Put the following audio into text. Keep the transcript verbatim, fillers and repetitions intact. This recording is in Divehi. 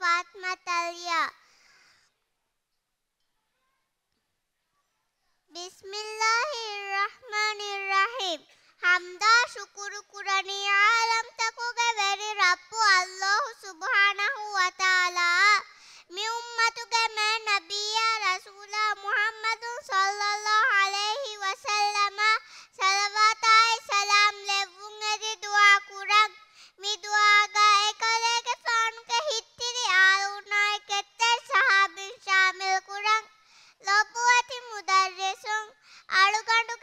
ފާތިމާ ތަލިޔާ. ބިސްމިއްލާހިއްރަޙްމާނިއްރަޙީމް. ޙަމްދާ ޝުކުރު ކުރަނީ ޢާލަމްތަކުގެ ވެރި ރައްބު ﷲ ސުބްޙާނަހޫ ވަތަޢާލާއަށް. މި އުއްމަތުގެ މާތް ނަބިއްޔާ ރަސޫލާ މުޙައްމަދު ޞައްލައްލާހު ޢަލައިހި ވަސައްލަމަށް ޞަލަވާތާއި ސަލާމް ލެއްވުން އެދި ދުޢާ ކުރަން. މި ދުޢާގަ އެކަލޭގެފާނުގެ ހިތްތިރި އާލުންނާއި ކެތްތެރި ޞަޙާބީން ޝާމިލް ކުރަން. ލޮބުވެތި މުދައްރިސުން، އަޅުގަނޑު